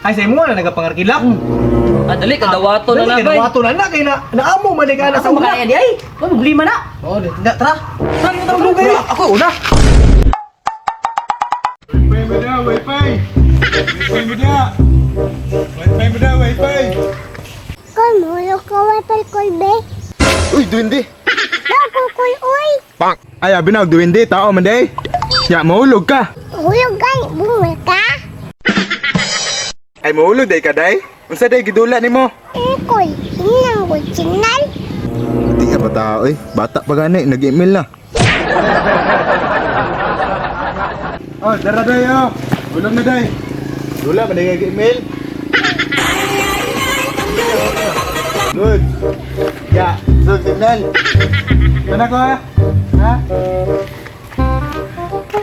Ay sa imo na nagapangarkila. Ah, dali kadawato na Dali na kay bay. dawato na na kay na naamo man ka na sa Asa una. makaya di ay? Wa problema na. Oh, di na tara. Tara mo tara dugay. Ako una. Wifi mo na, wifi! Wifi mo na! Wifi mo na, wifi! Kol mo, loko kol be. Uy, duwende! Loko kol uy. Ay, abi na, duwende, tao man day! Ya, mahulog ka! Hulog gani bungol ka. Ay, mahulog day ka, day? Unsa day, gidula nimo? Kol, inang kol signal. Di ka pa tao, eh. Bata pa gani, nag-email na. Oh, dara day, oh. Gulong na day. Dula, man day email. Good. Ya, so signal. Mana ko ha? Ha?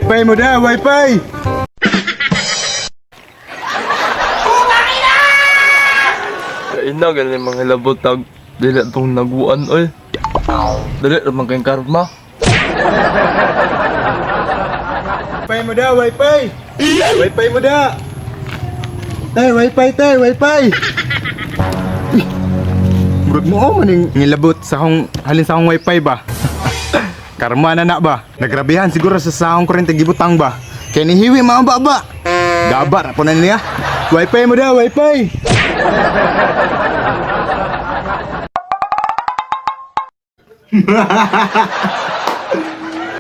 Wifi mo da, wifi! Ina gali mga labot tag dili tong naguan oy. Dali ra man kay karma. Wifi mo da, wifi! Wifi mo da! Tay, wifi tay, wifi! Uy, murag mo oh, maning ngilabot sa akong, halin sa akong wifi ba? Karma na na ba? Nagrabihan siguro sa sahong kurente gibutang ba? Kaya nihiwi mga ba ba? Gaba ra po na niya. Wifi mo da, wifi!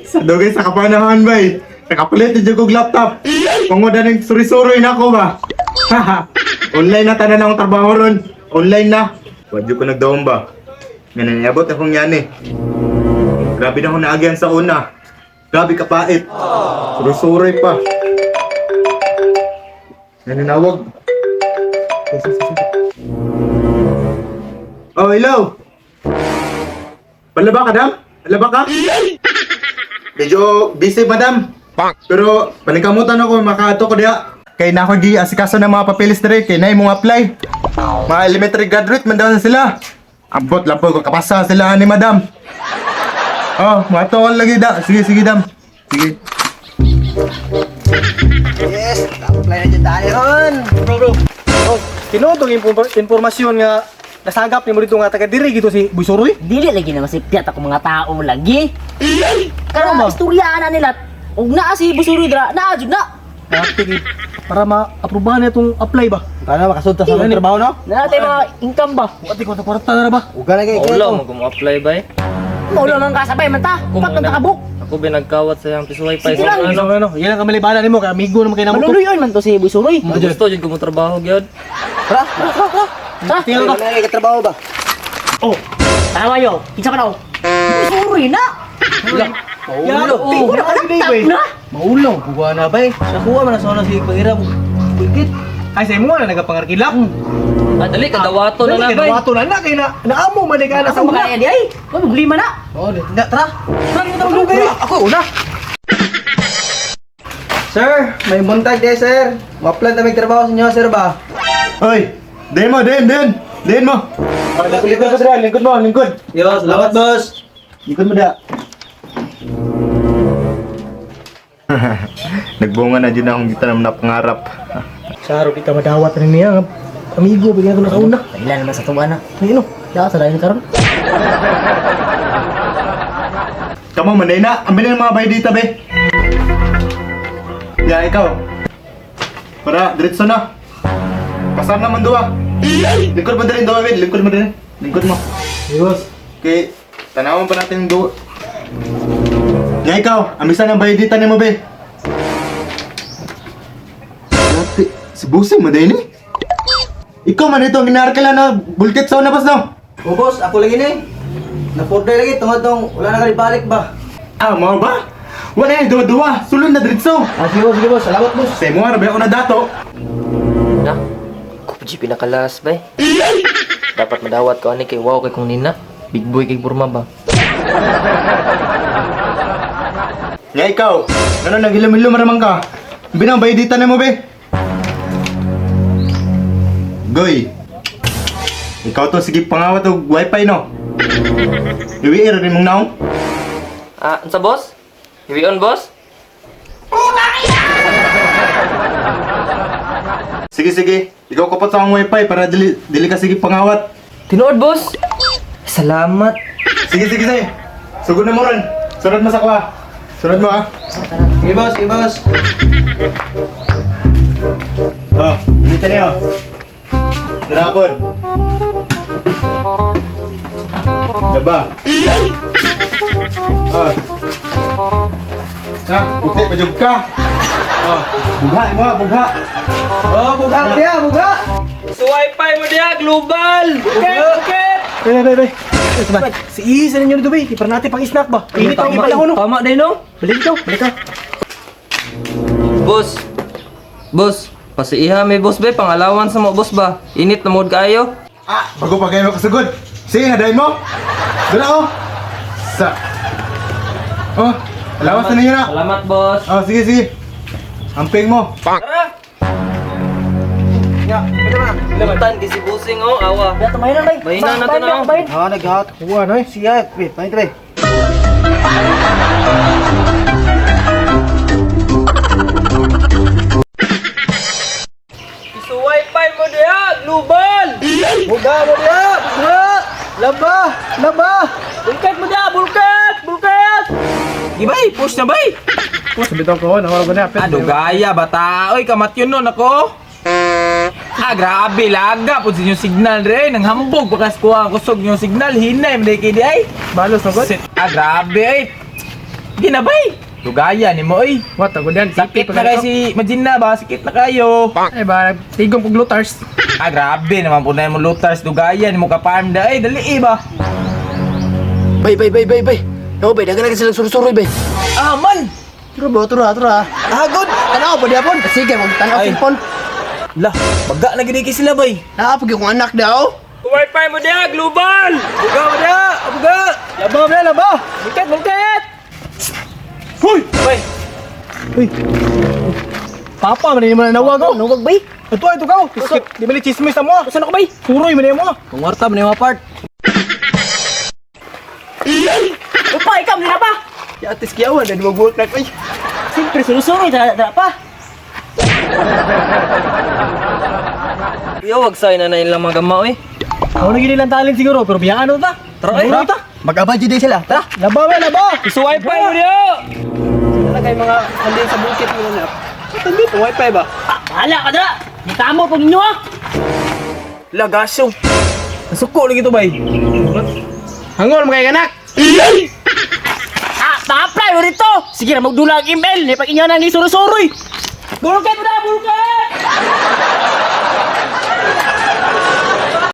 Sa dugay sa kapanahon bay. Nakapalit na jud kog laptop. Pangoda ning suri-suroy na ako ba. Online na tanan akong trabaho ron. Online na. Wa jud ko nagdawom ba. Nga niabot akong yani. Grabe na akong naagyan sa una. Grabe kapait. Suri-suroy pa. Naninawag. Oh, hello. Palaba ka, dam? Palaba ka? Medyo busy, madam. Pero paningkamutan ako, makaato ko diha. Kay na ako gi asikaso ng mga papeles dire kay na imong apply. Mga elementary graduate man daw na sila. Ambot lang po kung kapasa sila ni madam. Oh, mato ko lagi da. Sige, sige, dam. Sige. Yes, apply na dyan tayo ron. Bro, bro. Oh, tinuod tong impormasyon nga nasagap nimo dito nga taga diri gito si Busuroy. Dili lagi na masipyat ako mga tao lagi. Karon istorya na nila. Ug naa si Busuri dra, naa jud na. Ate, para ma-aprobahan na itong apply ba? Kana makasud ta sa akong trabaho no? Naa tay mga income ba? Ate, kwarta na ba? Uga na kay Wala mo kung apply bay. Maulo man kasabay man ta. Ako Pat man mga ta kabuk. Ako binagkawat sa iyang piso wifi Sige sa lang. ano. Ano, ano, yan ang kamalibana nimo kay amigo naman kay namo to. Maluluyon man to si Busuroy. Gusto jud ko mo trabaho gyud. Tara, tara, tara, tara. Ta. Tingnan Wala na kay trabaho ba? Oh, Tama yo. Kinsa pa na? Busuroy na. Maulo. Wala ka laptop na. Maulo, buwa na ba eh. Sa kuha man sa si pangira bukit. Ay sa imo na nagapangarkila. Ah, dali kadawato na Dali na kay bay. dawato na na kay na naamo man ka na Asa sa una. makaya di ay? Wa problema na. Oh, di na tara. Tara mo tara dugay. Ako una. Sir, may buntag day sir. Ma-apply na may trabaho sa inyo sir ba? Oy, den mo, den, den. Den mo. Lingkod ko sila, lingkod mo, lingkod. Yo, salamat boss. Lingkod mo da. Nagbunga na dyan akong gitanam na pangarap. Saro kita madawat rin niya. Amigo bigyan ko na sa una. Kailan naman sa tuwa na. Ano? Ya sa dayon karon. Kamo, manay na. Ang bilin ng mga bay dito, be. Ya, ikaw. Para, diretso na. Pasar naman duwa. Lingkod mo din, duwa, be. Lingkod mo din. Lingkod mo. Yes. Okay, tanawan pa natin yung duwa. Ya, ikaw. Amisan ang bay dito ni mo, be. Dati, si Busing mo din, eh. Ikaw man ito, ginarkala na bulkit sa una, boss, no? Oh boss, ako lagi ni. Napurday lagi tungod tong wala na balik ba? Ah, mo ba? Wala na, duwa-duwa. Sulod na diretso. Ah, sige boss, sige boss. Salamat boss. Sa imo, arabi ako na dato. Na. Ko pinakalas bay. Dapat madawat ko ani kay wow kay kung nina. Big boy kay burma ba. Nga ikaw, ano naghilom-hilom raman ka? Binang bayditan na mo be. Goy. Ikaw to sige pangawat og wifi no. Iwi rin mong naong. Ah, unsa boss? Iwi on boss? Sige, sige. Ikaw kapat sa akong wifi para dili, dili ka sige pangawat. Tinuod, boss. Salamat. Sige, sige, sige. Sugod na mo ron. Sunod mo sa kuha. Sunod mo ah. Sige boss, sige boss. Oh, dito niyo. Drapon. Daba. Oh. Ha, puti pa jud ka. Oh, bugha mo, bugha. Oh, bugha diya, bugha. So wifi mo diya, global. Bukit, bukit. Bay, bay, bay. Ito ba? Si Isa ninyo nito, bay. Ipar natin pang snack ba? Init ang ipanahon, no? Tama din, no? Balik ito, balik ka. Boss. Boss, pasiiha may boss bay, pangalawan sa mo boss ba? Init na mod kaayo. Ah, bago pa kayo makasugod. Sige, haday mo. Dala oh. Sa. Oh, alawas na ninyo na. Salamat, boss. Oh, sige, sige. Amping mo. Tara. Ya, pwede ba? Limutan di si busing oh, awa. Dato mahina bay. Mahina na to na, oh. Bahin. Ha, naghat. Kuha, no? eh. Siya, wait, pahinit bay. So wifi mo diya, global. Bugha mo diya, bugha. Laba, laba. Bulkat mo diya, bulkat, bulkat. Di bay, push na bay. Sabi ko, nakawala ko na. Ano gaya bata? Oy, kamat yun nun ako. Ah, grabe, laga po sa inyong signal rin. Ang hambog, bakas kuha ang kusog yung signal. Hinay, manday kay di ay. Balos na, god. Ah, grabe, ay. Di na bay. Lugaya ni mo, oy. What, agod yan. Sakit na kayo si Majina ba? Sakit na kayo. Ay ba, tigong kog lutars. Ah, grabe naman po na yung lutars. Lugaya ni mo ka-farm da. Ay, dali eh ba? Bay, bay, bay, bay, bay. No, bay, dagan lagi silang surusuroy, bay. Ah, man! Tara ba, tara, tara. Ah, good. Tanaw pa diapon. Sige, mag tanaw Ay. cellphone. Lah, baga na gini kay sila bay. Naa pag yung anak daw. Wifi mo diya, global. Buga mo diya, buga. Laba, bay, laba. Bulkat, bulkat. Huy! Bay, Uy. Papa, man mo na nawag, oh. Nawag bay. Ito, ito ka, oh. Di bali chismis na mo, ah. Usa na ko bay. Suroy, man mo, ah. Kung warta mo ni mga part. Upa, ikaw nila pa. Ya, atis kiyawan, dan mag-work na, ay. Siyempre surusuroy dara dara pa. Kuya, wag say na na ilang mga gama, oy. Ako na ginilang talent siguro, pero biyaan na ta. Tara, eh. Tara, ta. Mag-aba jud sila. Tara. Laba, bay, laba. So wifi mo diya. Wala kay mga halin sa bukit mo na. Tabi po wifi ba? Ah, bahala ka dara. Nitamo pag ninyo ah. Lagasyong. Nasuko lagi to bay. Hangol mga anak. Ah, pa-apply mo dito. Sige na magdula ang email. Ni pag inyo nang isurusuroy. Bulkat mo na, bulkat.